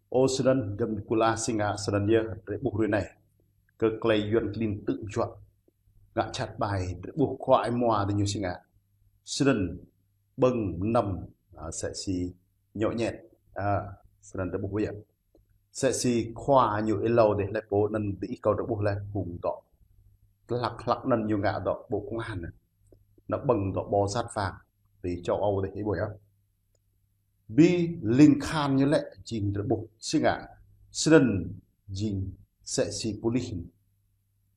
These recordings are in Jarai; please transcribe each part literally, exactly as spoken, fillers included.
Ơ, snăn gơ̆m kula si ngă, snăn yơh drei ƀuh hrơi anai. Kơ klei Yuăn klin tŭ juă. Ngă čăt ƀai, drei ƀuh khua ai mua diñu si ngă. Snăn ƀơ̆ng mnăm, a, msĕ si ñŏ ñĕt. A, snăn drei ƀuh yơh. Msĕ si khua ñu êlâo dih lĕ pô anăn diih kâo drei ƀuh lĕ phung dŏ. Hlăk hlăk anăn ñu ngă dŏ bộ công an anăn. Nao ƀơ̆ng dŏ bò sát vàng. Ti châu Âu dih, ih ƀuh yơh. Bi ling khan ñu lĕ jing drei ƀuh si ngă. Snăn jing msĕ si pôlis.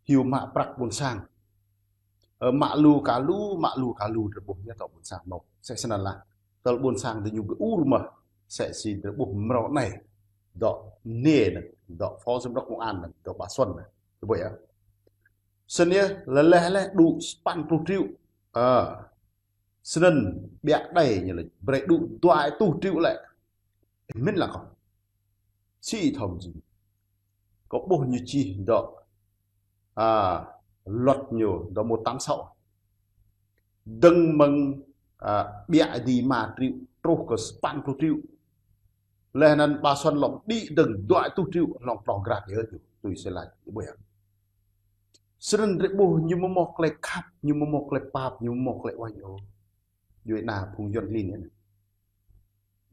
Hiu mă prăk ƀuôn sang. Ơ, mă lu ka lu, mă lu ka lu drei ƀuh ñu dŏ ƀuôn sang mơ̆. Msĕ snăn lah. Tơl ƀuôn sang diñu gơur mơ̆. Msĕ si drei ƀuh mrâo anai. Dŏ nê anăn, dŏ phó giám đốc công an anăn, dŏ Ba Xuân anăn. Drei ƀuh yơh. Snăn yơh, lĕ lĕ lĕ dŏ sapăn pluh triệu. Ơ. Snăn ƀiă đei ñu lĕ brei dŏ dua êtuh triệu lĕ. Ih mĭn lah kâo. Si thâo jing. Kâo ƀuh ñu čih dŏ, a, luật ñu dŏ một tám sáu. Dơ̆ng mơ̆ng, a, ƀiă dih rơma triệu truh kơ sapăn pluh triệu. Leh anăn Ba Xuân lŏm đĭ dơ̆ng dua êtuh triệu hlŏng ploh grăt yơh ñu. Tui si lač, ih ƀuh yơh. Snăn drei ƀuh ñu mơ̆ mâo klei khăp, ñu mơ̆ mâo klei pap, ñu mơ̆ mâo klei uañ ôh. Djuê ana phung Yuăn klin anei.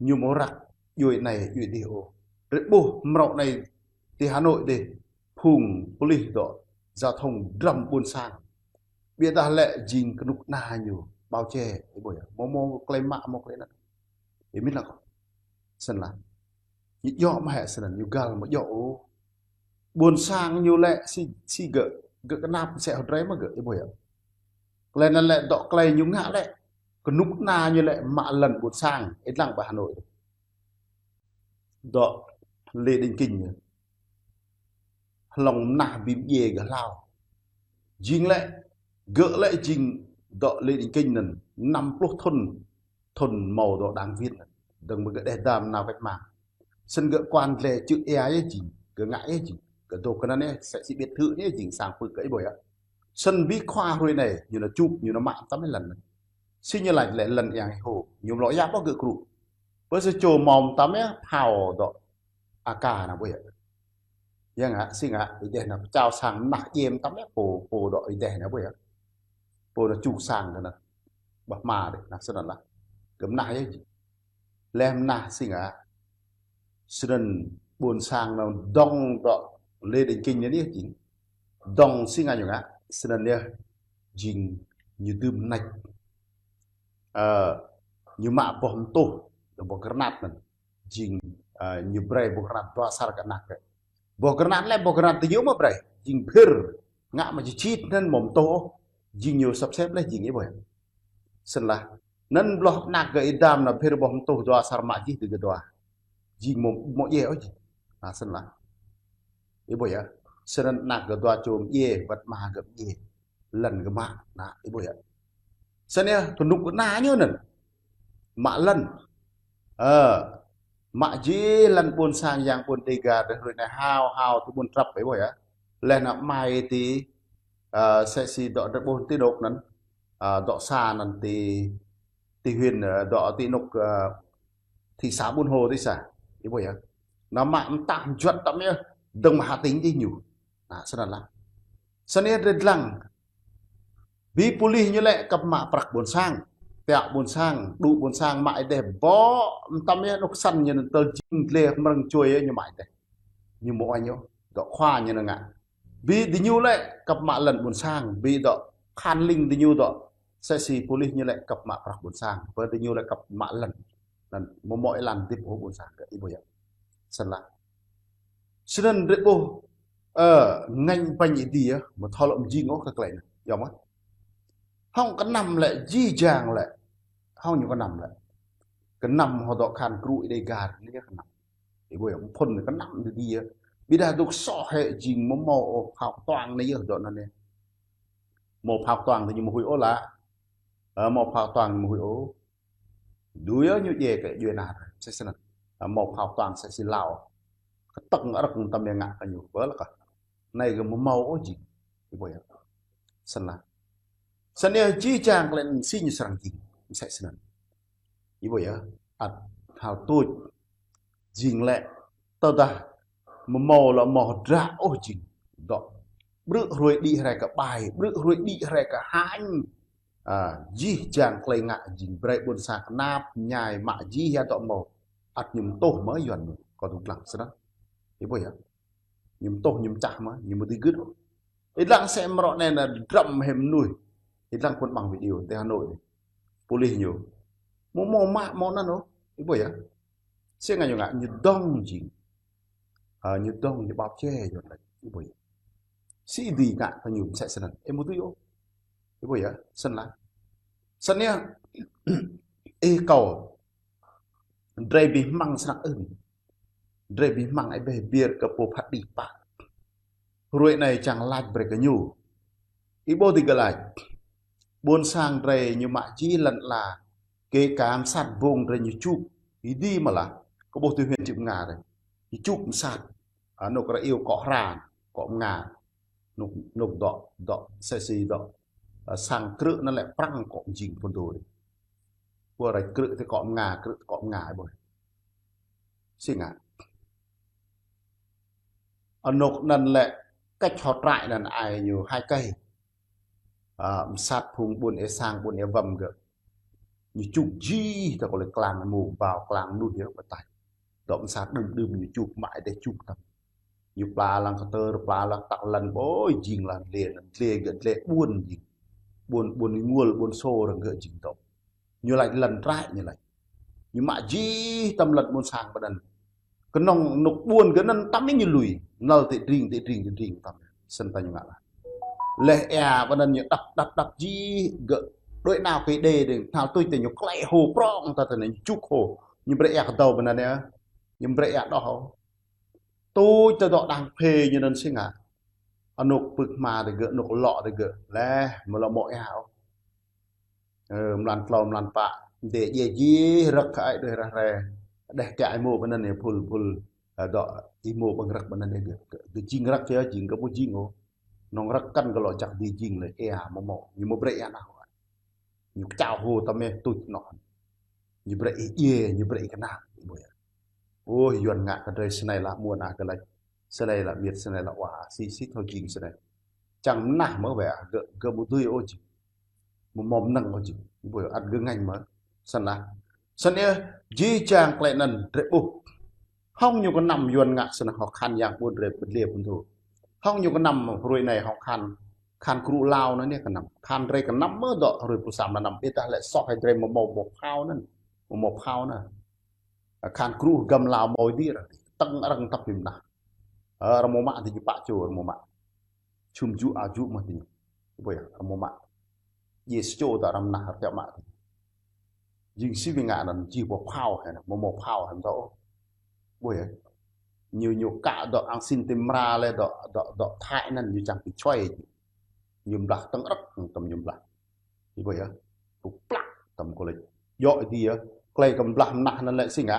Ñu mâo răk djuê anei, djuê dih ôh. Drei ƀuh mrâo anei ti Hà Nội dih, phung pôlis dŏ, giao thông drăm ƀuôn sang. Ƀiădah lĕ jing kơnuk kơna ñu, bao che, ih ƀuh yơh. Mâo mâo klei mă, mâo klei anăn. Ih mĭn lah kâo. Snăn lah. Ñu djŏ mơ̆ hĕ snăn, ñu găl mơ̆ djŏ ôh. Ƀuôn sang ñu lĕ si, si gơ̆, gơ̆ kơnap msĕ hŏ drei mơ̆ gơ̆, ih ƀuh yơh. Klei anăn lĕ dŏ klei ñu ngă lĕ. Kơnuk kơna ñu lĕ mă lăn ƀuôn sang, ih dlăng ƀơi Hà Nội. Dŏ Lê Đình Kinh ñu. Hlŏng mnah bi mdjiê gơ̆ hlâo. Jing lĕ, gơ̆ lĕ jing dŏ Lê Đình Kinh anăn, năm pluh thŭn, thŭn mâo dŏ đảng viên anăn. Dơ̆ng mơ̆ gơ̆ đeh dam nao cách mạng. Snăn gơ̆ kuan dleh čư̆ êa yơh jing, gơ̆ ngă yơh jing. Gơ̆ dôk kơ anăn yơh, msĕ si biệt thự anei yơh jing sang pưk kơ ih ƀuh yơh. Snăn bi khua hrơi anei, ñu nao čuk, ñu nao mă mtam yơh lăn anăn. Si ñu lač lĕ lăn yang hô, ñu mlŏ yap ƀuh gơ̆ krŭ. Pơ sa čô mâo mtam yơh, phao dŏ A K nao ƀuh yơh. Yơh ngă, si ngă, ih deh nao pơčao sang mnah djiê mtam yơh, pô, pô dŏ ih deh nao ƀuh yơh. Pô nao čuk sang kơ anăn. Ƀah hma dih, nao snăn lah. Gơ̆ mnah yơh jing. Leh mnah si ngă. Snăn ƀuôn sang nao dŏng dŏ Lê Đình Kinh anăn yơh jing. Dŏng si ngă ñu ngă. Snăn yơh jing ñu dưm nač. Ơ, ñu mă boh mtuh, boh granat anăn. Jing, ơ, ñu brei boh granat dua asăr kơ anak gơ̆. Boh granat lĕ, boh granat diñu mơ̆ brei. Jing bhĭr, ngă mă jĭt anăn mâo mtuh ôh. Jing ñu săp sĕp leh jing ih ƀuh yơh. Snăn lah. Anăn blah anak gơ̆ ih dam nao bhĭr boh mtuh dua asăr mă jih digơ̆ dua. Jing mâo, mâo djiê ôh jing. Nă snăn lah. Ih ƀuh yơh. Snăn anak gơ̆ dua čô mdjiê, wăt ama gơ̆ mdjiê. Lăn gơ̆ mă, nă, ih ƀuh yơh. Snăn yơh, kơnuk kơna ñu anăn. Mă lăn. Ơ, mă jih lăn ƀuôn sang yang ƀuôn Dega, drei hrơi anei hao, hao ti ƀuôn Trăp, ih ƀuh yơh. Leh nao amai ti, ơ, msĕ si dŏ drei ƀuh ti anôk anăn. Ơ, dŏ sa anăn ti, ti huyện, ơ, dŏ ti anôk, ơ, thị xã Buôn Hồ ti sa. Ih ƀuh yơh. Nao mă mtam juăt mtam yơh. Dơ̆ng mơ̆ Hà Tĩnh dih ñu. Nă, snăn lah. Snăn yơh drei dlăng. Bi pôlis ñu lĕ kăp mă prăk ƀuôn sang. Tiŏ ƀuôn sang, dŏ ƀuôn sang mă ih deh bŏ mtam yơh anôk săn ñu anăn tơl jing dleh mrơ̆ng čuê yơh ñu mă ih deh. Ñu mâo uañ ôh, dŏ khua ñu nao ngă. Bi diñu lĕ kăp mă lăn ƀuôn sang, bi dŏ khan ling diñu dŏ. Msĕ si pôlis ñu lĕ kăp mă prăk ƀuôn sang, pơ diñu lĕ kăp mă lăn. Anăn mâo mâo ih lăn dĭp ôh ƀuôn sang gơ̆, ih ƀuh yơh. Snăn lah. Snăn drei ƀuh, ơ, ngăn ƀañ ih dih yơh, mơ̆ thâo lŏ mjing ôh kơ klei anăn. Yơh mơ̆. Hŏng kơnăm lĕ, jih jang lĕ. Hŏng ñu kơnăm lĕ. Kơnăm hŏ dŏ khan krŭ ih Dega anei yơh kơnăm. Ih ƀuh yơh, phŭn kơnăm ih dih yơh. Ƀiădah dôk soh hĕ jing mâo mâo ôh phao ktuang anei yơh dŏ anăn yơh. Mâo phao ktuang diñu mâo huĭ ôh lah. Ơ, mâo phao ktuang mâo huĭ ôh. Dui yơh ñu djai kơ djuê ana drei, msĕ snăn. Ơ, mâo phao ktuang msĕ si Lao. Kơtơ̆ng arăng mtam yơh ngă kơ ñu, ƀuh lah kơ. Anei gơ̆ mâo mâo ôh jing. Ih ƀuh yơh. Snăn lah. Snăn yơh jih jang klei anăn si ñu srăng jing. Msĕ snăn. Ih ƀuh yơh. Ăt hal tuč. Jing lĕ, tơdah mơmâo lĕ mơ̆ hơdră ôh jing. Dŏ. Brư̆ hruê đĭ hrơi kơ ƀai, brư̆ hruê đĭ hrơi kơ hañ. A, jih jang klei ngă jing brơi ƀôn sang kơnap, ñai mă jih ya dŏ mơ̆. Ăt ñu mơtuh mơ̆ Yuan mơ̆, kơ tŭ lăng snăn. Ih ƀuh yơh. Ñu mơtuh, ñu mơčah mơ̆, ñu mơ̆ dưi gưt ôh. Ih lăng sĕ mrŏ anai na drăm hĕm mơnuih. Ih lăng kŭn ƀăng video, tơ Hà Nội anai. Pôlis ñu. Mơ̆ mơ̆ mă mơ̆ anăn ôh. Ih ƀuh yơh. Sĕ ngă ñu ngă, ñu dŏng jing. A, ñu dŏng, ñu ƀap čê, ñu lĕ, ih ƀuh yơh. Sĭ dưi ngă kơ ñu mơsĕ snăn. Ih mơ̆ dưi ôh. Ih ƀuh yơh, snăn lah. Snăn yơh, ih kâo. Drei bi hmăng snăk ưm. Drei bi hmăng ih ƀuh biêr kơ pô phat đĭ pă. Hruê anai čang lač brơi kơ ñu. Ih ƀuh ti gơ̆ lač. Ƀôn sang drei ñu mă jih lăn ala. Kơ kơ mơsat bông drei ñu čuk. Ih dưi mơ̆ lah. Kơ ƀuh tui hmien čư̆ mơnga drei. Ñu čuk mơsat. A, anôk rơ iêu kŏ hra, kŏ mơnga. Anôk, anôk dŏ, dŏ, sĕ si dŏ. A, sang krư̆ anăn lĕ prăng kŏ jing phŭn dô drei. Pô ră krư̆ tơ kŏ mơnga, krư̆ tơ kŏ mơnga ƀuh. Sĭ ngă. Anôk anăn lĕ kĕč hŏ trại anăn ai ñu hai kơi. A, mơsat phung ƀuôn ê sang, ƀuôn ê wăm gơ̆. Ñu čuk jih tơ kơ lĕ klang mông, bao klang mơnuih yơh ƀă tač. Dŏ mơsat đưm đưm ñu čuk mă ih dêh čuk tăm. Ñu pla lăng kơtơr, pla lăng tăk lăn, ôi, jing lăng dlê, dlê gơ̆ dlê ƀuôn jing. Ƀuôn, ƀuôn Ênguôl, ƀuôn Sô răng gơ̆ jing dŏ. Ñu lač lăn trại ñu lač. Ñu mă jih tăm lăn ƀuôn sang ƀă anăn. Kơnơ̆ng anôk ƀuôn gơ̆ anăn tăm ñu lui. Năl tơ dring, tơ dring, tơ dring tăm. Snăn ta ñu ngă lah. Leh êa ƀă anăn ñu đăp, đăp, đăp jih gơ̆. Đuĕ nao kơ đê đê, nao tuč tơ ñu klĕ hô prŏng ta tơ anăn ñu čuk hô. Ñu brơi êa kơdâo ƀă anăn yơh. Ñu brơi êa đoh hô. Tuč tơ dŏ đang phê ñu anăn sĭ ngă. Anôk pưk hma tơ gơ̆, anôk lŏ tơ gơ̆. Leh, mơ̆ lŏ mŏ êa ôh. Ơ, mlan tlâo, mlan pă. Dêh djai jih rơ̆k kơ ai đuĕ rah re. Đeh kiă ih mơ̆ ƀă anăn yơh phŭl, phŭl. Ơ, dŏ ih mơ̆ ƀơ̆ng rơ̆k ƀă anăn yơh gơ̆. Gơ̆ jing rơ̆k yơh, jing gơ̆ ƀu jing ôh. Nŏng rơ̆k kăn gơ̆ lŏ čăk dưi jing lĕ êa mơ̆ mơ̆. Ñu mơ̆ brơi êa nao. Ñu kơčao hô tăm mĕ tuč nŏ. Ñu brơi ih djiê, ñu brơi ih kơnang. Ih ƀuh yơh. Ôi, Yuan ngă kơ drei snei lah muôn ah gơ̆ lač. Snei lah miêt, snei lah wa. Sĭ, sĭ thâo jing snei. Čang mơnah mơ̆ wĕ, gơ̆, gơ̆ ƀu dưi ôh jing. Mơ̆ mơ̆ mơnơ̆ng ôh jing. Ih ƀuh yơh, ăt gơ̆ ngêñ mơ̆. Snăn lah. Snăn yơh, jih jang klei anăn drei ƀuh. Hŏng ñu kơnăm Yuan ngă snăn hŏ khăn yang ƀuôn drei pơdlê ƀuôn thu. Hŏng ñu kơnăm hruê anai hŏng khăn, khăn krŭ Lao anăn yơh kơnăm. Khăn drei kơnăm mơ̆ dŏ hruê pluh sa mlan năm. Ƀiădah lĕ soh hĕ drei mơ̆ mâo, mâo phao anăn. Mơ̆ mâo phao anăn. Khăn krŭ hgăm Lao mâo dih ră. Tơ̆ng arăng tăp him nah. Ơ, arăng mâo mă ti ñu pă čô arăng mâo mă. Čum ju a ju mă ti ñu. Ƀuh yơh, arăng mâo mă. Djiê sa čô ta arăng mơnah arăng tiŏ mă ti ñu. Jing sĭ ƀing ngă anăn jih ƀuh phao hĕ anăn, mơ̆ mâo phao hĕ mơ̆ tơ ôh. Ƀuh yơh. Ñu, ñu kă dŏ ang sin ti mra lĕ dŏ, dŏ, dŏ Thái anăn ñu čang pĭ čuai. Ñu mblah tơ̆ng rơ̆k tăm ñu mblah. Ih ƀuh yơh. Tŭ plăk tăm kơ lĕ. Djŏ ih dih yơh. Klei kơ mblah mơnah anăn lĕ sĭ ngă.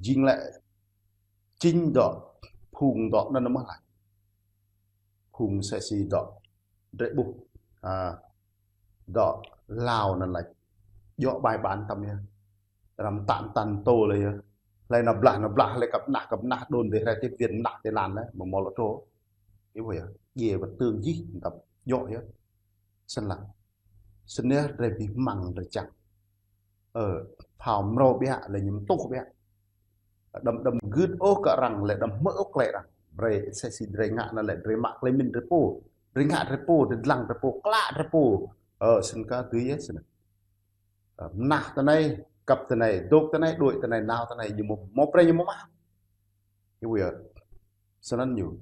Jing lĕ čĭng dŏ, phung dŏ anăn mơ̆ lač. Phung sĕ si dŏ. Drei ƀuh. A, dŏ Lao anăn lač. Djŏ bai ƀan tăm yơh. Răm tăn tăn tô lĕ yơh. Hlei nao blah, nao blah, hlei kăp nah, kăp nah, đôn dêh rai tiếp viên nah, tê lan lĕ, mơ̆ mâo lŏ trô. Ih ƀuh yơh. Djiê wăt tương jih, tăm djŏ yơh. Snăn lah. Snăn yơh drei bi hmăng drei čang. Ơ, phao mrâo ƀiă, lĕ ñu mtuh ƀiă. Đăm, đăm gưt ôh kơ arăng, lĕ đăm hmư̆ ôh klei arăng. Brei sĕ si drei ngă anăn lĕ drei mă klei mĭn drei pô. Drei ngă drei pô, drei dlăng drei pô, klă drei pô. Ơ, snăn kơ dưi yơh snăn. Ơ, mơnah tơ anai, kăp tơ anai, dôk tơ anai, đuĕ tơ anai, nao tơ anai, ñu mâo, mâo brei ñu mâo mă. Ih ƀuh yơh. Snăn ñu.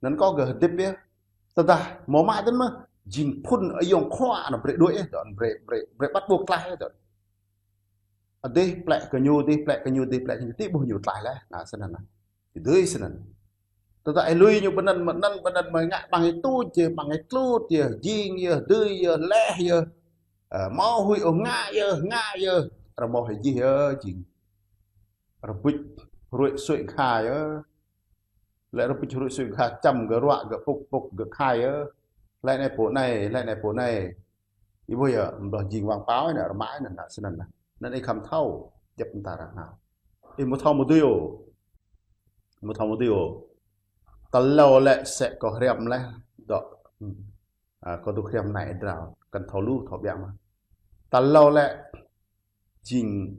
Anăn kâo gơ̆ hơdip yơh. Tơdah mâo mă dơ̆n mơ̆, jing phŭn ayŏng khua anăn brei đuĕ yơh, dŏ brei, brei, brei bắt buộc tlaih yơh, dŏ. Adih plĕ kơ ñu, adih plĕ kơ ñu, adih plĕ kơ ñu, ti ƀuh ñu tlaih leh. Nah, snăn nah. Ih dưi snăn. Tơdah ih lui ñu ƀơi anăn, mơ̆ anăn, ƀơi anăn mơ̆ ngă ƀăng ih tuč yơh, ƀăng ih tlut yơh, jing yơh, dưi yơh, leh yơh. Ơ, mâo huĭ ôh ngă yơh, ngă yơh. Rơmô hĕ jih yơh, jing. Rơbuč hruê sui kha yơh. Lĕ rơbuč hruê sui kha čăm gơ̆ ruă gơ̆ pŭk pŭk gơ̆ khai yơh. Lĕ anai pô anai, lĕ anai pô anai. Ih ƀuh yơh, mơ̆ jing wang pao anai, rơmai anai, anai, snăn anai. Anăn ih khăm thâo, djăp mơta ră nao. Ih mâo thâo mâo dưi ôh. Mă thâo mă tui ôh. Tơlơi lĕ sĕ kơ hriăm lĕ dŏ. Hmm. A, kơ tŭ hriăm nai drao. Kăn thâo lu thâo biă mă. Tơlơi lĕ jing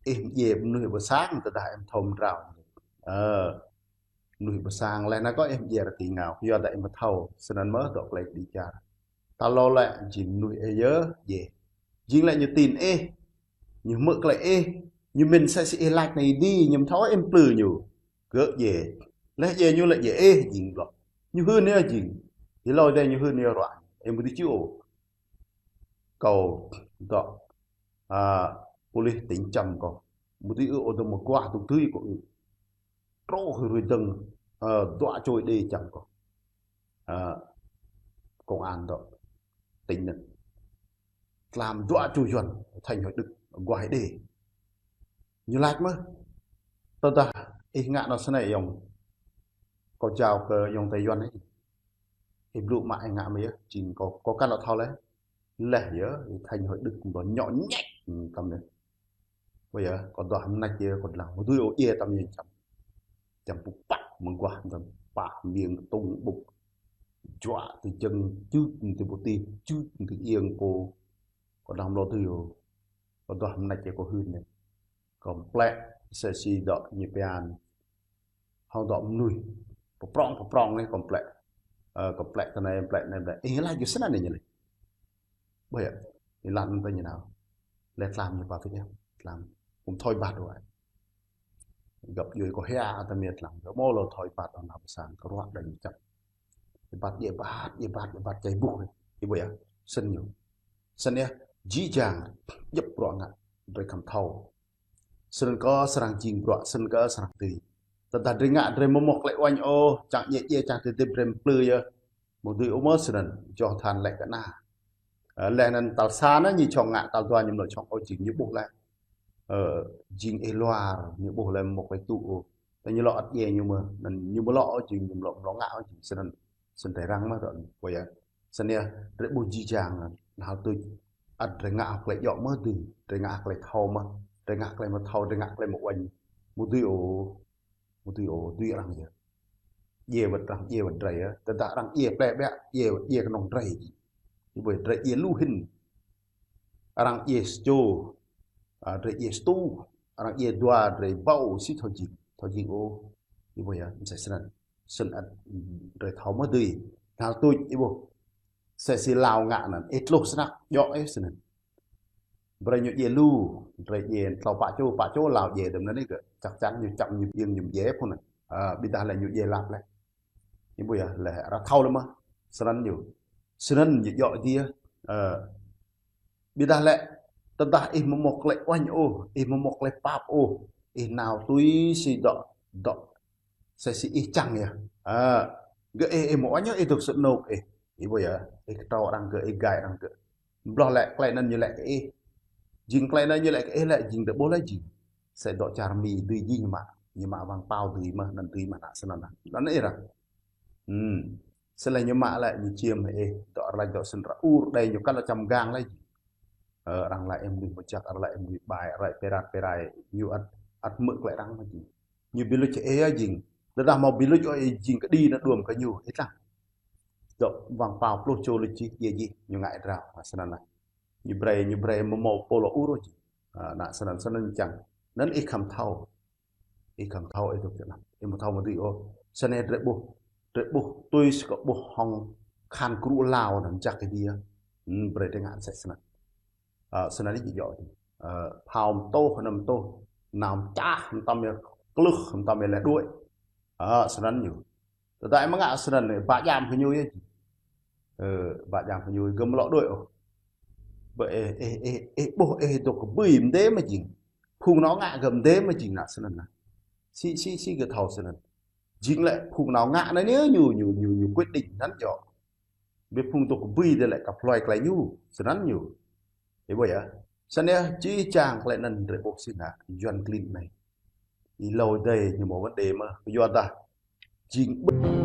ih mjĕ mnuih ƀơ sang tơdah ih thâo mdrao. Ơ, mnuih ƀơ sang lĕ nă kơ ih mjĕ rơti ngao. Yua dah ih mă thâo. Snăn mơ̆ dŏ klei đi čar. Tơlơi lĕ jing mnuih ih yơh, jĕ. Jing lĕ ñu tin ih. Ñu hmư̆ klei ih. Ñu mĭn sĕ si ih lač nai di, ñu mă thâo ih mplư ñu. Kơ jĕ. Lĕ jĕ ñu lĕ jĕ ih jing blŏ. Ñu hưn yơh jing. Ih lơi dê ñu hưn yơh ruă. Ih mă tui či ôh. Kâo dŏ, a, pôlis tỉnh čăm kâo. Mă tui ôh dơ̆ng mơguah tŭ tui kâo. Trô hư rui dơ̆ng, a, dua čôi đê čăm kâo. A, công an dŏ tỉnh anŭn. Tlam dua čôi Yuăn, Thanh Hoài Đức, guah đê. Ñu lač mơ̆. Tơdah ih ngă nao snei yŏng. Kâo jao kơ yŏng tơ Yuăn ih. Ih blŭ mă ih ngă mơ̆ yơh, jing kâo, kâo kăn lŏ thâo lĕ. Leh yơh, ih Thanh Hoài Đức kơ ƀlŏ ñŏ ñĕč, hmm, tăm yơh. Ƀơi yơh, kâo dŏ hăm nač yơh, kâo dlăng. Mă tui ôh jĕ tăm yơh čăm. Čăm pŭ păk mơguah tăm pah miêng tŭng ƀŭk. Juă tơ jơ̆ng, čư̆ tơ ƀu tih, čư̆ tơ iêng kâo. Kâo dlăng mlâo tui ôh. Kâo dŏ hăm nač yơh kâo hưn yơh. Kâo plĕ sĕ si dŏ ñu pian. Hŏng dŏ mnuih. Pơprŏng, pơprŏng anai kâo plĕ. Ơ, kâo plĕ tơ anai, plĕ anai, plĕ. Ih lač yơh snăn anai ñu lĕ. Ƀơi yơh. Ih lač anŭn tơ ñu nao. Lĕ tlam ñu pă tui yơh. Tlam. Kâo thâo ih ƀat ruă. Găp djuai kâo hia tơ mia tlam. Gơ̆ mơ̆ lŏ thâo ih ƀat anŭn nao pơ sang kơ ruă đa ñu čăp. Ih ƀat, ih ƀat, ih ƀat, ih ƀat čai buh. Ih ƀơi yơh. Snăn ñu. Snăn yơh. Jih jang. Djŏp bruă ngă. Drei khăm thâo. Snăn kơ srăng jing bruă, snăn kơ srăng tui. Tơdah drei ngă, drei mơ̆ mơ̆ klei uañ ôh, čang ñĕ djĕ, čang tơdip drei mplư yơh. Mơ̆ dưi ôh mơ̆ snăn, joh than lĕ kơ ană. Ơ, leh anăn tal sa ană ñu čŏng ngă, tal dua ñu mlŏ čŏng ôh jing ñu ƀuh lĕ. Ơ, jing ih luar, ñu ƀuh lĕ mơ̆ klei tŭ ôh. Tơ ñu lŏ ăt djĕ ñu mơ̆, anăn ñu mlŏ ôh jing, ñu mlŏ, mlŏ ngă ôh jing, snăn. Snăn drei răng mơ̆ rŏn, ƀơi yơh. Snăn yơh, drei ƀuh jih jang, hal tuč. Ăt drei ngă klei djŏ mơ̆ dưi, drei ngă klei thâo mơ̆, drei ngă klei mơ̆ thâo, drei ngă klei mơ̆ uañ. Mơ̆ dưi ôh, mơ̆ dưi ôh, dưi arăng yơh. Djĕ wơ̆t arăng, djĕ wơ̆t drei yơh. Tơdah arăng djĕ plĕ ƀiă, djĕ, djĕ kơnơ̆ng drei. Ih ƀuh drei djĕ lu hĭn. Arăng djĕ sčô, a, drei djĕ stu, arăng djĕ dua, drei ƀâo, si thâo jing, thâo jing ôh. Ih ƀuh yơh, msĕ snăn. Snăn ăt, mm, drei thâo mơ̆ dưi. Hal tuč, ih ƀuh. Sĕ si Lao ngă anăn. Ih tluh snăk, djŏ ih snăn. Brei ñu djĕ lu, drei djĕ tlâo pă čô, pă čô Lao djĕ dơ̆m anăn ih gơ̆. Chắc chắn ñu čăm ñu piêng ñu djĕ phŭn anăn. A, ƀiădah lĕ ñu djĕ lăp lĕ. Ih ƀuh yơh, lĕ arăng thâo lĕ mơ̆. Snăn ñu. Snăn ñu djŏ dih. A, ƀiădah lĕ, tơdah ih mơ̆ mơ̆ klei uañ ôh, ih mơ̆ mơ̆ klei pap ôh, ih nao tui si dŏ, dŏ. Sĕ si ih čang yơh. A, gơ̆ ih, ih mơ̆ uañ ôh, ih dŏ sơnôk ih. Ih ƀuh yơh, ih kơtrâo arăng gơ̆, ih gai arăng gơ̆. Blŏh lĕ, klei anăn ñu lĕ kơ ih. Jing klei anăn ñu lĕ kơ ih lĕ, jing drei ƀuh lĕ jing. Sĕ dŏ čar Mi dưi jing ñu mă, ñu mă wang pao dưi mơ̆, anăn dưi mơ̆ ană snăn anăn. Anăn ih răng. Hmm. Sĕ lĕ ñu mă lĕ ñu čiêm hĭ ih, dŏ arăng lač dŏ snăn ră ur đei ñu kăn lŏ čăm gang lĕ. Ơ, arăng lač ih mnuih mơjăk, arăng lač ih mnuih ƀai, arăng lač pơrat pơrai, ñu ăt, ăt hmư̆ klei arăng mơ̆ jing. Ñu bi luč ih yơh jing. Tơdah mâo bi luč ôh ih jing kơđi ană đuôm kơ ñu, ih tlang. Dŏ wang pao pluh čô luč jih, djĕ jih, ñu ngă ih drao, ană snăn anăn. Ñu brei, ñu brei mơ̆ mâo pô lŏ ur ôh jing. A, ană snăn, snăn čang. Anăn ih khăm thâo. Ih khăm thâo ih dŏ tơ anăn. Ih mơ̆ thâo mơ̆ dưi ôh. Snăn drei ƀuh. Drei ƀuh tui si kơ ƀuh hŏng khan gru Lao anăn jak kơ dih. Hmm, brei drei ngă sĕ snăn. A, snăn ih djŏ. A, phao mtô, anăn mtô. Nao mčah, mtam yơh klưh, mtam yơh leh đuaĭ. A, snăn ñu. Tơdah ih mơ̆ ngă snăn, ƀă jam kơ ñu yơh. Ơ, ƀă jam kơ ñu, gơ̆ mlŏ đuaĭ ôh. Ƀơi ih, ih, ih, ih ƀuh ih dŏ kơ ƀơi mdê mơ̆ jing. Phung nao ngă gơ̆ mdê mơ̆ jing ană snăn anăn. Si, si, si gơ̆ thâo snăn. Jing lĕ phung nao ngă anăn ñu, ñu, ñu, ñu quyết định anăn djŏ. Ƀiă phung dŏ kơ ƀơi dê lĕ kăp hloi klei ñu, snăn ñu. Ih ƀuh yơh. Snăn yơh, jih jang klei anăn drei ƀuh si ngă, Yuăn klin anai. Ih lơi dê ñu mâo vấn đề mơ̆, yua dah. Jing ƀơi